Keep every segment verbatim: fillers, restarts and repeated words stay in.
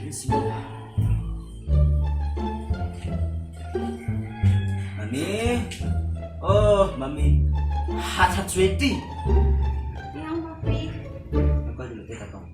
Bismillah. Mami. Oh, Mami. Hot, hot, sweetie. Yang papi. Aku dulu kita kong.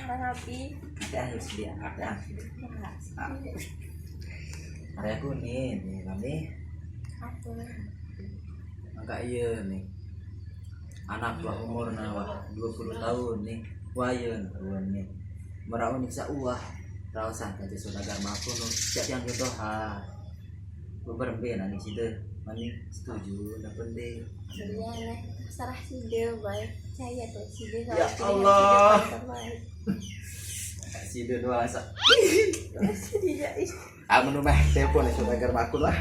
Bang Abi. Ada harus dia, ada. Ah. Hari aku nih, nih, Mami. Apa? Maka iya nih. Anak wa umur na wa dua puluh tahun nih. Wa iya nih, wa nih. Meraun insya Allah. Rawasan kaja saudagar maku nu. Cak yang jodoh ha. Beberembe nani sida. Mani setuju napa nde? Iya, Neh. Serah sida, bae. Percaya tuh sida. Ya Allah. Sida doang sa. Sida, ih. Amun meh telepon saudagar maku lah.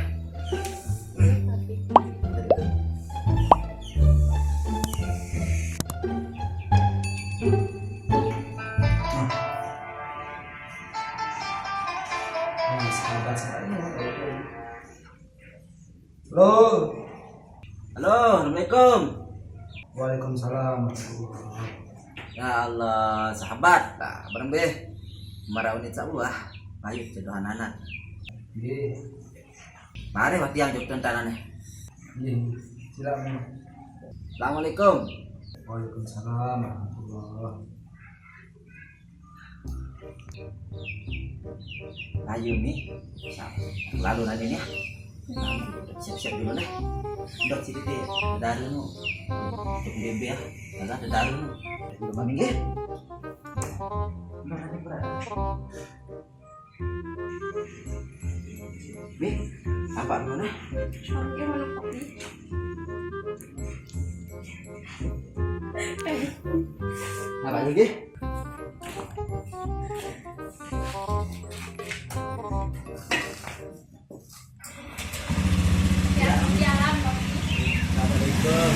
Halo. Halo, assalamualaikum. Waalaikumsalam warahmatullahi wabarakatuh. Ya Allah, sahabat. Nah, bareng be. Maraun insya Allah. Ayo, jodohan anak. Iya. Mari, wati yang jok tentara nih. Iya, silakan. Assalamualaikum. Waalaikumsalam warahmatullahi. Ayo nih. Lalu nanya nih. Siap-siap dulu nih. Dok sini deh. Dari nu. Untuk bebe ya. Karena ada dari nu. Belum mandi ya. Berat, berat. Nih, apa mana? Iya, mana kopi? Apa lagi? Ya, jalan, Bang. Assalamualaikum.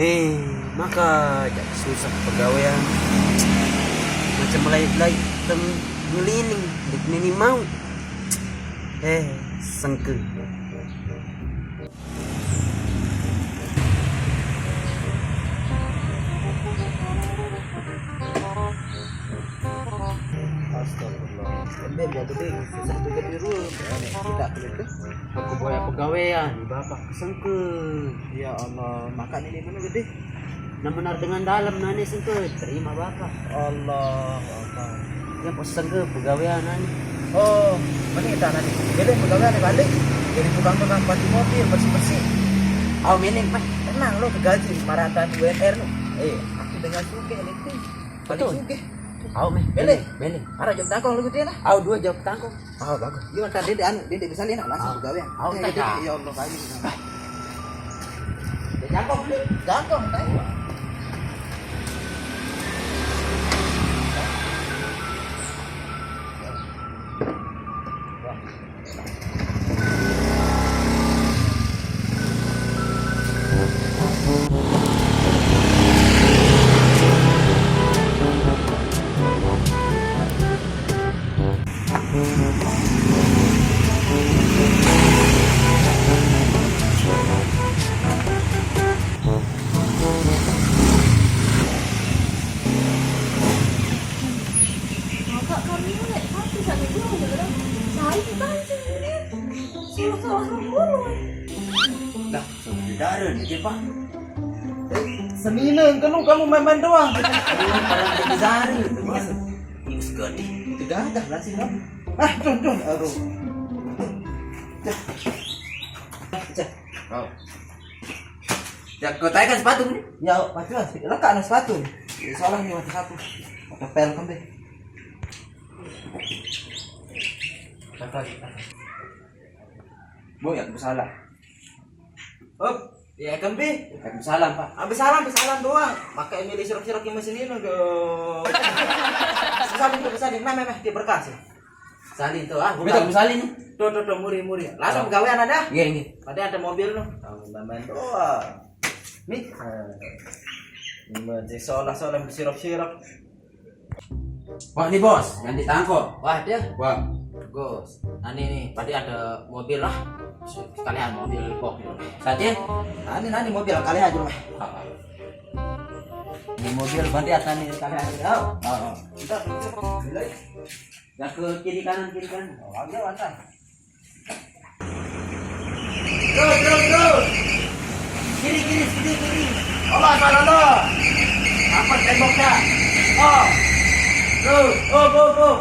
Eh, maka jak susah pegawaian. Macam melait-lait teng ngelining, dik nini mau. Eh, sengke. Astagfirullah. Ember ya gede, susah juga di rumah. Kita kulit. Aku boya pegawaian, bapak kesengke. Ya Allah, makan ini mana gede? Nah, benar dengan dalam nani sengke, terima bapak. Allah Akbar. Yang pos sengke pegawaian nani. Oh, mana kita nani? Jadi pegawaian balik. Jadi tukang-tukang pati mobil, bersih-bersih. Aw, meleng, Pak. Tenang lo, gaji maratan U M R lo. Eh, aku dengan suke, Leti. Paling suke. Aw, meh. Meleng. Meleng. Arah jam tangkong lo gitu ya lah. Aw, dua jam tangkong. Oh, bagus. Iya, ntar dia, dia anu, dia, dia bisa lihat langsung pegawai. Oh, eh, tak dia, ya Allah, bagus. Dia jangkong, dia jangkong, tahu. Kakak kami ni, satu satu dua je lah. Saya tu kan sendiri. Salah-salah kamu lah. Dah, saudara ni dia, Pak. Eh, semina ke lu kamu main-main doang. Ini pada jadi jari. Ini sekali. Tidak ada lah sih kamu. Ah, tuh, tuh, aduh. Cah. Cah. Kau. Ya, kau tanya kan sepatu ni? Ya, pasti lah. Lekat ada sepatu ni. Ya, salah ni mati satu. Ada pel kan deh. Kata, kata. Bo, ya, aku salah. Hop, ya kan, Bi? Waalaikumsalam, Pak. Habis salam, habis salam doang. Pakai milih sirok-sirok yang mesin ini, dong. Salim, salim. Nah, nah, nah, dia berkas ya. Salim tuh, ah, Betul, bukan. Salim. Tuh, tuh, tuh, muri, muri. Langsung gawean ada? Iya, iya. Ada, ada mobil tuh. Tahu main-main doang. Nih. Ini mah seolah-olah bersirap-sirap. Wah, nih, Bos, ganti tangko. Wah, dia. Wah. Bagus. Nah, ini nih, tadi ada mobil lah. Sekalian mobil kok gitu. Saja. Nah, ini, nah, ini mobil kali aja lah. Ini mobil ganti atas nih kali aja. Oh, oh, oh. Bentar, bentar. Ya, ke kiri kanan, kiri kanan. Oh, aja, aja. Terus, terus, terus. Kiri, kiri, kiri, kiri. Allah, salah, Allah. Apa temboknya? Oh. Terus, go, go, go.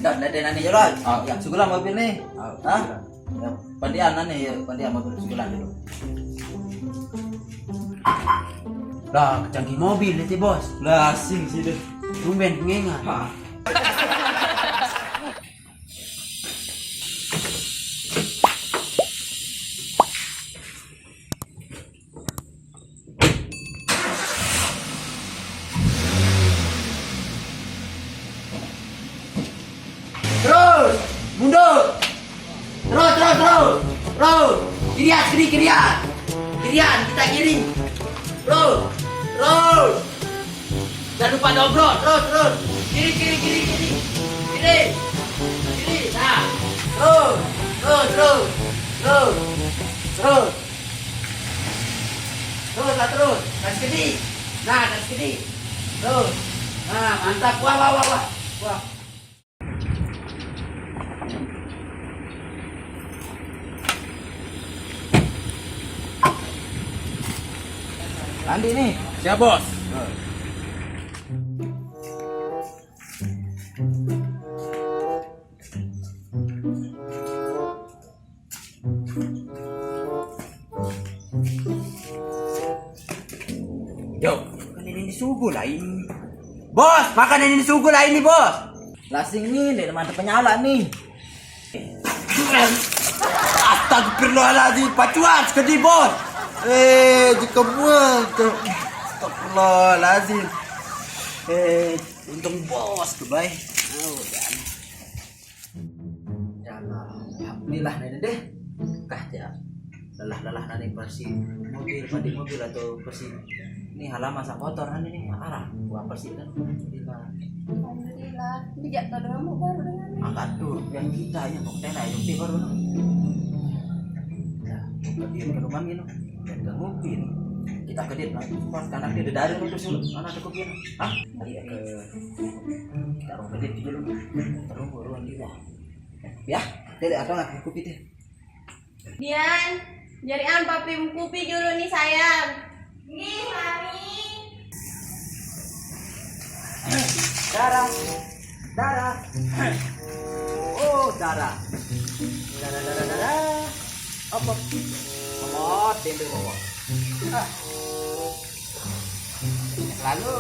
Dah, dah, dah, nanti jalan. Oh, ya, sugulah mobil nih. Oh, hah? Ya, pandian nih, ya, pandian mobil sugulah dulu. Lah, kecanggih mobil itu, Bos. Lah, sing sih deh. Tumben pengengan. Hah. Terus, mundur. Terus, terus, terus. Terus. Kirian, kiri, kirian. Kirian, kita kiri. Terus. Terus. Jangan lupa dobro. Terus, terus. Kiri, kiri, kiri, kiri. Kiri. Kiri. Nah. Terus. Terus, terus. Terus. Terus. Terus, lah, terus. Kasih kedi. Nah, kasih kedi. Terus. Nah, mantap. Wah, wah, wah, wah. Wah. Andi nih. Siap, Bos. Yo, kan ini suguh lah ini. Bos, makan ini suguh lah ini, Bos. Lah sing ini, ada mata penyala nih. Astagfirullahaladzim, pacuan sekedi, Bos. Eh, jika buat. Astagfirullahaladzim. Eh, untung Bos tuh, bay. Oh, ya. Ya Allah, alhamdulillah nih deh. Kah ya. Lelah-lelah nanti bersih mobil, mandi mobil atau bersih ini halaman sak kotor nanti nih arah. Gua bersih kan. Alhamdulillah. Alhamdulillah. Ini jatuh dengan mau baru dengan. Angkat tuh, yang kita yang mau tena yang tiba dulu. Ya, dia ke rumah ini. Dan gak ngopi nih. Kita ke dia, pas karena dia udah dari itu sih, mana ada kopi? Hah? Iya ke kita mau ke dia dulu. Terus baru dia. Ya, dia ada apa nggak kopi deh? Dian, jari an papi kupi julu nih sayang. Nih, Mami. Darah, darah. Oh, darah. Darah, darah, darah. Apa? Momot, tempe momot. Ah. Lalu.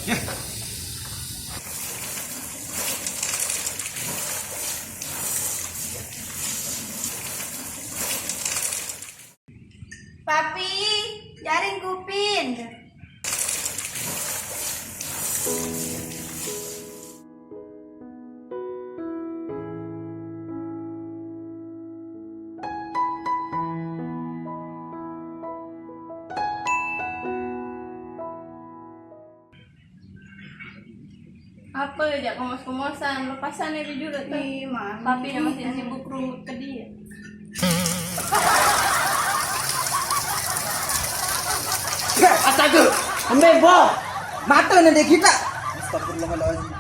Ya. Papi, jaring kupin. Apa aja kemos-kemosan, lepasan ya jujur tuh. Ih, Mami. Papi masih sibuk rungut ke dia. Astaga, embe, Bos. Mata nanti kita. Astagfirullahaladzim.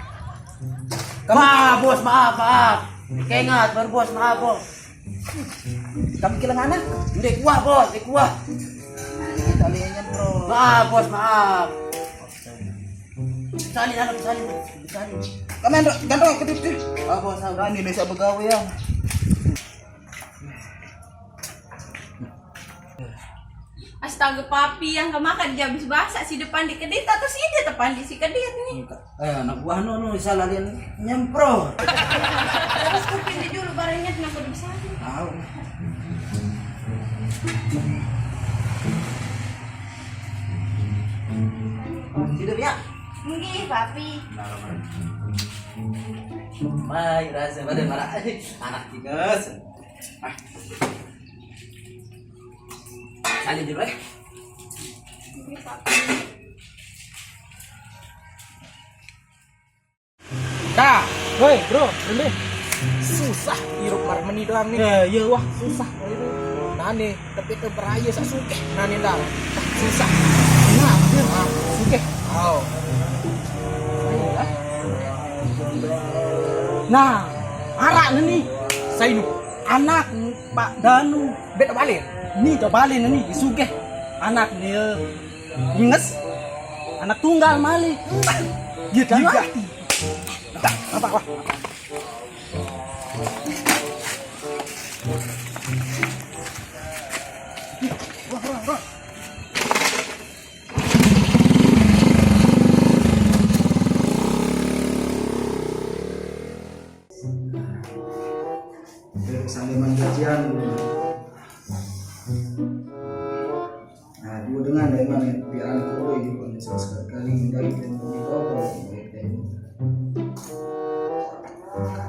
Maaf, Bos, maaf, maaf. Kengat, baru, Bos, maaf, Bos. Kamu kilang anak? Ndek kuah, Bos, ndek kuah. Talinya, Bro. Maaf, Bos, maaf. Sali, anak, sali, sali. Kamu yang ganteng aku tuh. Ah, Bos, ah, ini bisa begawe ya. Astaga, papi yang kemakan jam bahasa si depan di kedit atau si dia depan di si kedit nih. Enggak. Eh, anak buah no, no, salah dia nyemprot. Terus kupin di dulu barangnya kenapa bisa? Tahu. Hidup ya? Nggih, papi. Nah, Baik, rasa pada marah. Anak tikus. Ah. Salin dulu, eh. Dah, woi, bro, dulu. Susah hirup marmeni doang nih. Ya, iya, wah, susah itu. Nah, nih, tapi itu beraya sak sugih. Nah, nih, dah. Susah. Nah, ah, sugih. Oh. Nah, arak nih. Sainu. Anak Pak Danu. Bet balik. Nih, coba balik nih, sugih. Anak nih. Inges, anak tunggal malik. Dia dah mati. Tak, apa, apa? Sambil menggajian. Nah, dua dengan dari mana? Pikiran kau itu kan sama sekali dari dan itu apa?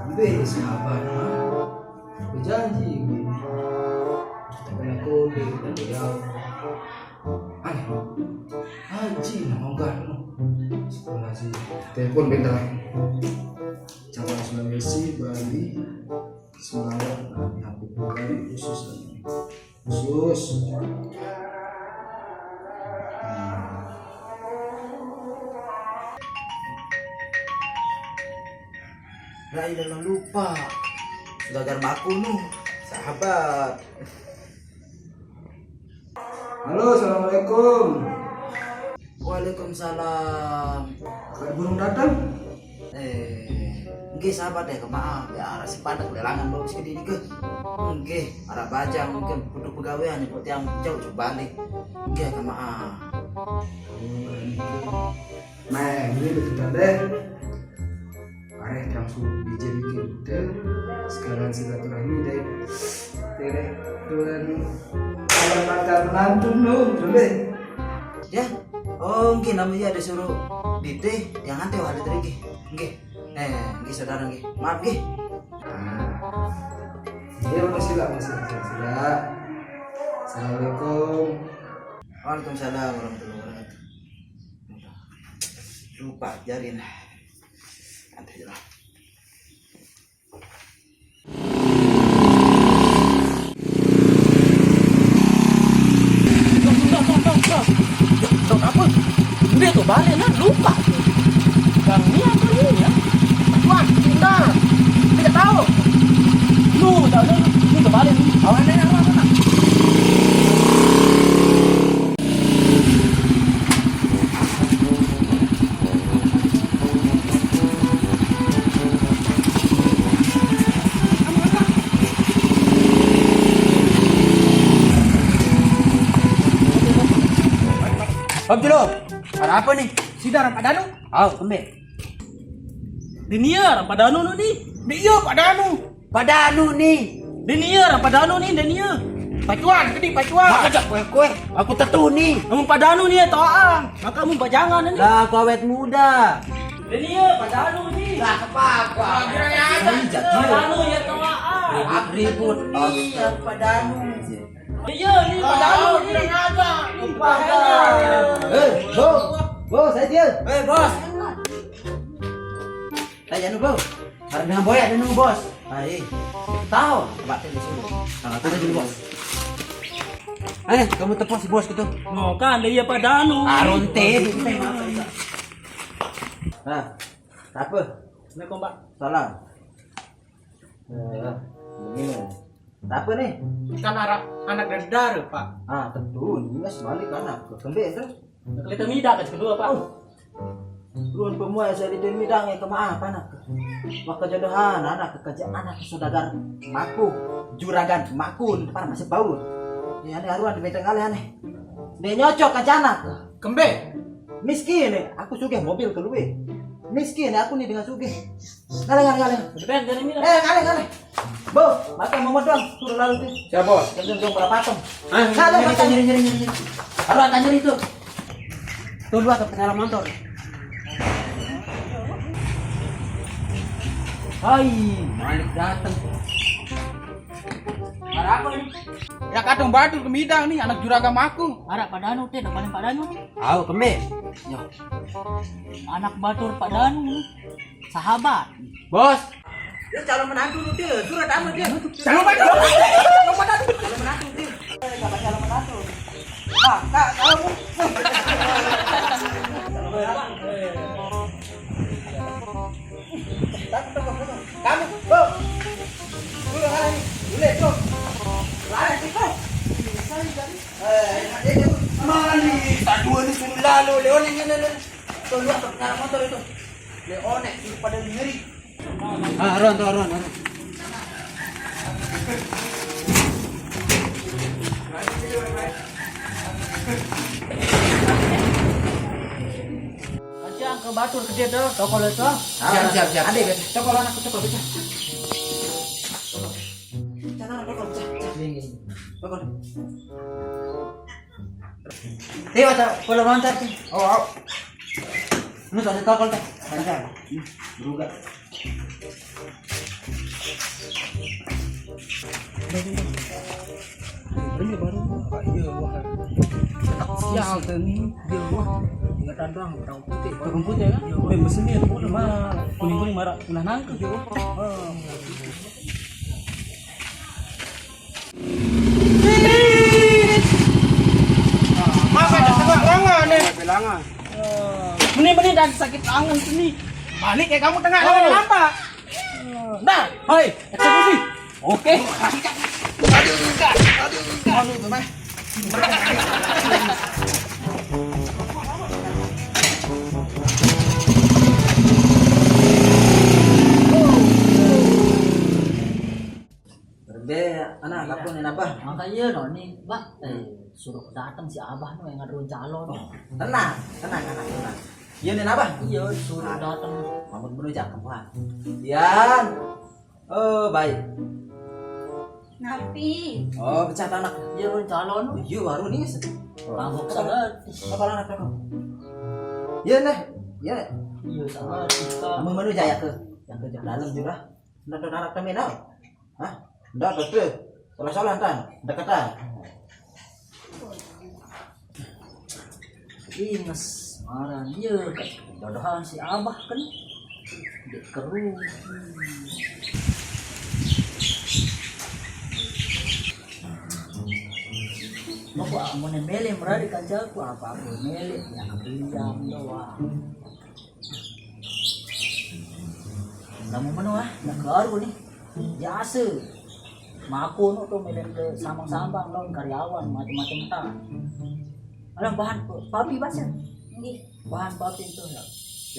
Ambil siapa nama? Berjanji. Karena kau itu dia. Aneh. Haji nama enggak. Sekolah sih. Telepon bentar. Cabang Sulawesi, Bali, Semarang, nah, ini H P pribadi khusus lagi. Khusus. Nah. Nah, ini lupa. Sudah garbaku nu, sahabat. Halo, assalamualaikum. Waalaikumsalam. Kak burung datang? Eh, nggih sabar deh, kemaaf. Ya, arah si padak lelangan bawa si kediri ke. Nggih, arah bajang mungkin butuh pegawaian nih, buat yang jauh coba balik. Nggih, kemaaf. Nah, ini betul deh. Arek langsung dijadikan hotel sekalian silaturahmi deh. Deh, tuan kalau bakal menantu nu, boleh. Ya, oh, nggih, namanya ada suruh di teh, jangan teh wali tadi, nggih. Nggih. Eh, nggih, saudara, nggih. Maaf, nggih. Nah. Iya, makasih lah, makasih, makasih, makasih lah. Assalamualaikum. Waalaikumsalam warahmatullahi wabarakatuh. Lupa jarin. Santai aja lah. Dok, dok, dok, dok, dok. Dok, apa? Dia tu balik lah, lupa. Bang, ni apa ni ya? Tuan, pintar. Tidak tahu. Lu, tak tahu. Ni tu balik ni. Awak ni apa, apa? Om Jilo, ada apa nih? Sida orang Pak Danu. Oh, kembe. Denia orang Pak Danu ni. Dia Pak Danu. Padanu ni. Denia, padanu ni, denia. Pacuan, kedi pacuan. Maka jak kue-kue. Aku tetu ni. Kamu padanu ni, toang. Maka kamu pajangan ni. Lah, aku awet muda. Denia, padanu ni. Lah, apa-apa. Padanu ya, toang. Ribut-ribut. Ni, padanu. Iya, ni padanu ni. Kurang ajar. Eh, Bo. Bo, saya dia. Eh, Bos. Tanya nu, Bo. Karena boy ada nu, Bos. Hai. Tahu, coba tadi sini. Nah, tadi dulu, Bos. Eh, kamu telepon si Bos gitu. No, kan dia iya padanu. Aronte. Nah, apa? Assalamualaikum, Pak. Salam. Eh, begini. Apa nih? Kan anak, anak dari dara, Pak. Ah, tentu. Ini balik anak. Kembali terus. Kita mida ke kedua, Pak. Oh. Ruan pemua saya di midang ya kemaaf anak. Wah kejodohan anak kerja anak saudagar maku juragan maku di depan masih bau. Ya, ini aruan di benteng kali aneh. Dia nyocok aja anak. Kembe. Miskin nih, aku sugih mobil ke luwe. Miskin nih aku nih dengan sugih. Ngale, ngale, ngale. Udah, Ben, jangan ini. Eh, ngale, ngale. Bo, mata mau doang, suruh lalu tuh. Siapa, Bos? Jangan dong berapa tong. Ah, ngale, nyeri, mata. Nyeri, nyeri, nyeri, nyeri. Harus tanya itu. Tuh dua ke pendalam motor. Hai, Malik datang. Ada apa ini? Ya, kadang batur kemidang nih, anak juragan aku. Arah Pak Danu, teh, depan Pak Danu nih. Tahu keme. Yo. Anak batur Pak Danu nih. Sahabat. Bos. Dia calon menantu lu, dia. Surat apa dia? Calon menantu. Calon menantu. Calon menantu dia. Eh, calon menantu. Nah, Kak, kalau kamu, bro. Lu yang mana nih? Lu lihat, bro. Lari sih, bro. Eh, enak dia, bro. Mana nih? Tak dua nih suruh lalu, Leon yang ini, ini. Tuh, lu apa pengaruh motor itu? Leon, suruh pada ngeri. Ah, Ron, tuh, Ron, Ron. Aja ke batur gede tuh, toko itu. Siap, siap, siap. Ada ya, toko anak, toko bisa. Cara toko bisa. Toko. Tiwa ta, kalau lontar ti. Oh, au. Lu tak ada tokol ta. Lancar. Beruga. Ini baru. Ah, iya, wah. Ya, ini dia, wah. Ingat doang, tahu putih. Tahu putih, ya? Iya, wah. Eh, mesinnya itu udah mah kuning-kuning marah. Udah nangkep, ya, wah. Oh. Masa ada tengah langan nih? Langan. Meni, meni, dan sakit angen sini. Balik ya kamu tengah langan nampak. Dah, hai, eksekusi. Oke. Aduh, enggak. Aduh, enggak. Aduh, Mama. Berbe, anak, iya. Kapan ini, Abah? Makanya, no, nih, Mbak, eh, suruh datang si Abah, no, yang ngaduin calon. Oh, tenang, tenang, tenang, tenang. Iya, nih, Abah? Iya, suruh datang. Mamun bener, cakep, Bang. Yan. Oh, baik. Napi? Oh, pecah anak. Iya, calon. Iya, baru nih. Mabuk sabar. Apa anak kamu? Iya, nah. Iya. Iya, sabar. Kamu mana jaya ke? Yang ke dalam juga. Ndak ada anak terminal. Hah? Ndak ada tuh. Salah-salah, Tan. Deketan. Inges, marah dia. Jodohan si Abah kan. Dek keru. Mau aku mau mele merari kancaku apa aku mele ya diam doang. Kamu menua, ya keluar nih. Biasa. Mako no to melen ke sambang-sambang lawan karyawan macam-macam ta. Alah bahan papi baca. Nggih. Bahan papi itu ya.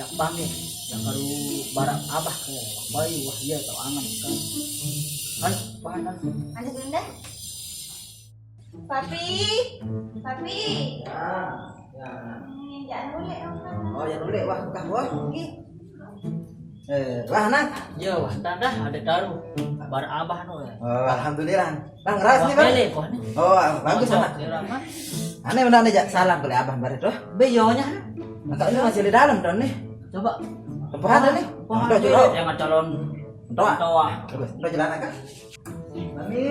Yang panggil, yang baru barang Abah ke bayu wah iya tau angan kan. Kan bahan kan. Lanjut dulu deh. Papi, papi. Ya, ya. Ini jangan boleh dong kan. Oh, jangan boleh wah, bukan wah. Nggih. Eh, wah, Nang. Iya, wah, tanda ada taruh. Bar Abah no ya. Oh, alhamdulillah. Nang ras nih, Bang. Boleh, wah, nih. Oh, bagus, Nang. Ane benar nih, Jak. Salam boleh Abah bar itu. Beyonya. Enggak, ini masih di dalam, Don, nih. Coba. Tempat ada nih. Wah, udah, ada. Yang calon. Toa. Toa. Bagus. Udah jalan, Kak. Mami.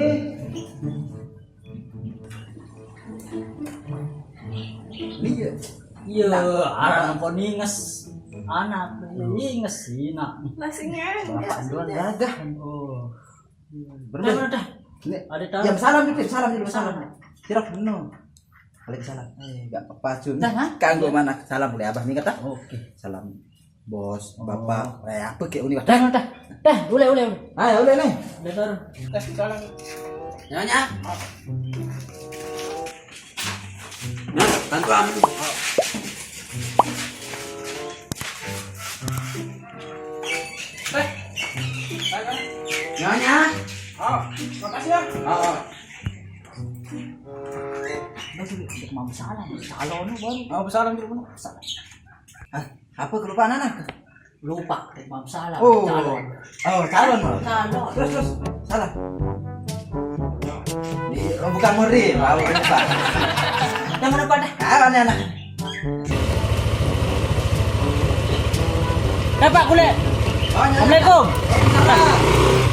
Iya. Iya, anak kok ninges. Anak ninges sih, nak. Masih ngeres. Bapak duluan gagah. Oh. Bener. Dah, dah. Ini ada taruh. Yang salam itu, salam itu, salam. Salam. Tidak benar. Waalaikumsalam. Eh, enggak apa-apa, Jun. Dah, ha? Kanggo mana? Salam boleh Abah nih kata. Oke. Salam. Bos, oh. Bapak, eh, apa kayak uni, Pak? Dah, dah. Dah, boleh, boleh, boleh. Ayo, boleh nih. Udah, Sar. Dah, salam. Nyonya. Nah, bantu kamu. Eh, salam. Nyonya. Oh, makasih ya. Oh, oh. Udah, udah, udah, mau salam, salam baru. Oh, salam dulu. Salam. Ah, apa kelupaan anak? Lupa, Imam salah. Oh. Calon. Oh, calon, Bang. Calon. Terus, terus. Salah. Iya, oh, bukan murid, Bang. Lupa. Yang mana pada? Calon anak. Dapat kulit. Oh, iya. Assalamualaikum. Bye.